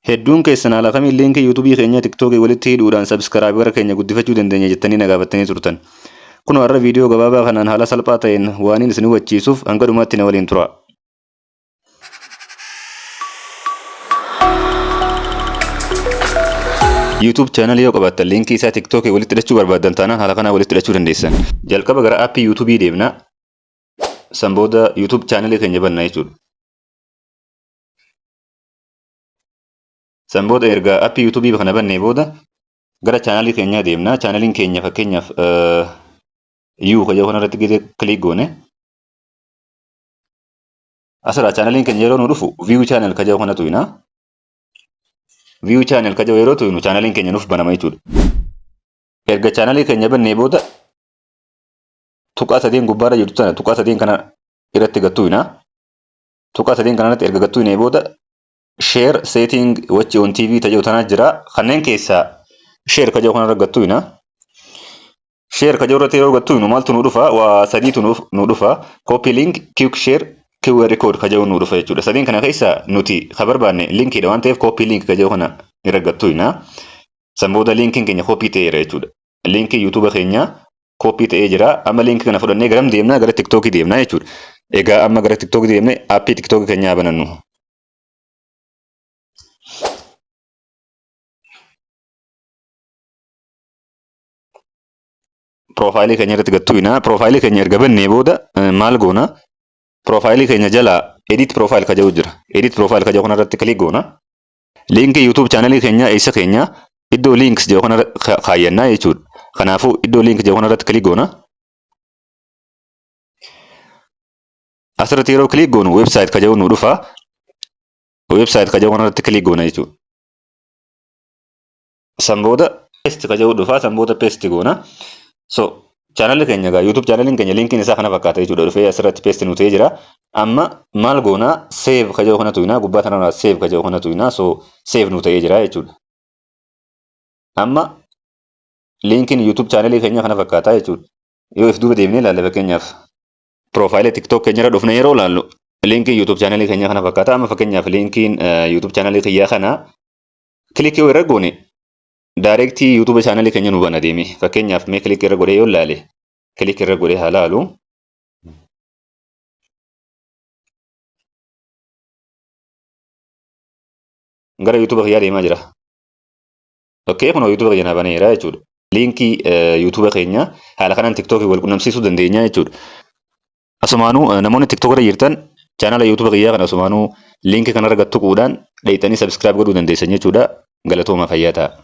Hedduun keessan haala kamiin liinkii yuutuubii keenya tiktookii walitti hidhuudhaan sabskiraayibara keenya guddifachuu dandeenya jettanii na gaafattanii turtan. Kunoo har'a viidiyoo gabaabaa kanaan haala salphaa ta'een waaniin isin hubachiisuuf hanga dhumaatti na waliin turaa. YouTube channel yoo qabaattan liinkii isaa TikTok walitti hidhachuu barbaaddan taanaan haala kanaan walitti hidhachuu dandeessan. Jalqaba gara aappii YouTube deemna. San booda YouTube channel keenya banna jechuudha. San booda erga aappii YouTube kana bannee booda gara chaanalii keenyaa deemna. Chaanaliin keenya fakkeenyaaf U kan jedhu kanarratti gizee kilik goone asirraa chaanaliin keenya yeroo nu dhufu view channel kan jedhu kana tuyna. View channel kan jedhu yeroo tuynu chaanaliin keenya nuuf banama jechuudha. Erga chaanalii keenya bannee booda tuqaa sadeen gubbaarra jirtu tana tuqaa sadeen kana irratti gad tuyna. Tuqaa sadeen kana irratti erga gad tuynee booda share setting watch on TV ta jedhu tanaa jira. Kanneen keessaa share ka jedhu kanarra gad tuyna. Share ka jedhu irratti yeroo gad tuynu maaltu nu dhufa? Waa sadiitu nu dhufa. Copy link, quick share, QR code ka jedhu nu dhufa jechuudha. Sadeen kana keessaa nuti ka barbaanne linkiidha waan ta'eef copy link ka jedhu kana irra gad tuyna. San booda linkiin keenya copy ta'eera jechuudha. Linkii YouTube keenya copy ta'ee jira. Amma linkii kana fudhannee garam deemna? Gara TikTok deemna jechuudha. Egaa amma gara TikTok deemne aappii TikTok keenyaa banannu. Piroofaayilii keenya irratti gad tuqna. Piroofaayilii keenya erga bannee booda maal goona? Piroofaayilii keenya jalaa edit profile ka jedhu jira. Edit profile ka jedhu kanarratti kilik goona. Liinkii YouTube chaanalii keenyaa eessa keenya? Iddoo links jedhu kanarra kaayyannaa jechuudha. Kanaafuu iddoo link jedhu kanarratti kilik goona. Asirratti yeroo kilik goonu website ka jedhu nu dhufa. Website ka jedhu kanarratti kilik goona jechuudha. San booda paste ka jedhu dhufa. San booda paste goona. So chaanalli keenya egaa YouTube chaanaliin keenya linkiin isaa kana fakkaata jechuudha. Dhufee asirratti paste nu ta'ee jira. Amma maal goona save ka jedhu kana tuqna. Gubbaa kanarraa save ka jedhu kana tuqna. So save nu ta'ee jira jechuudha. Amma linkiin YouTube chaanalii keenya kana fakkaata jechuudha. Yoo if duuba deemnee ilaalle fakkeenyaaf piroofaayilii TikTok keenya irra dhufne yeroo ilaallu linkiin YouTube chaanalii keenya kana fakkaata. Amma fakkeenyaaf linkiin YouTube chaanalii kiyyaa kana kilik yoo irra goone daayireektii YouTube chaanalii keenya nu bana deeme. Fakkeenyaaf mee kilik irra godhee yoo ilaale kilik irra godhee haa laalu. Gara YouTube kiyyaa deemaa jira. Okay, kunoo YouTube keenya naa baneera jechuudha. Liinkii YouTube keenya haala kanaan TikTok wal qunnamsiisuu dandeenya jechuudha. Asumaanuu namoonni TikTok irra jirtan chaanala YouTube kiyyaa kana asumaanuu liinkii kanarra gad tuquudhaan dheeyxanii subscribe godhuu dandeessan jechuudha. Galatoomaa fayyaa ta'a.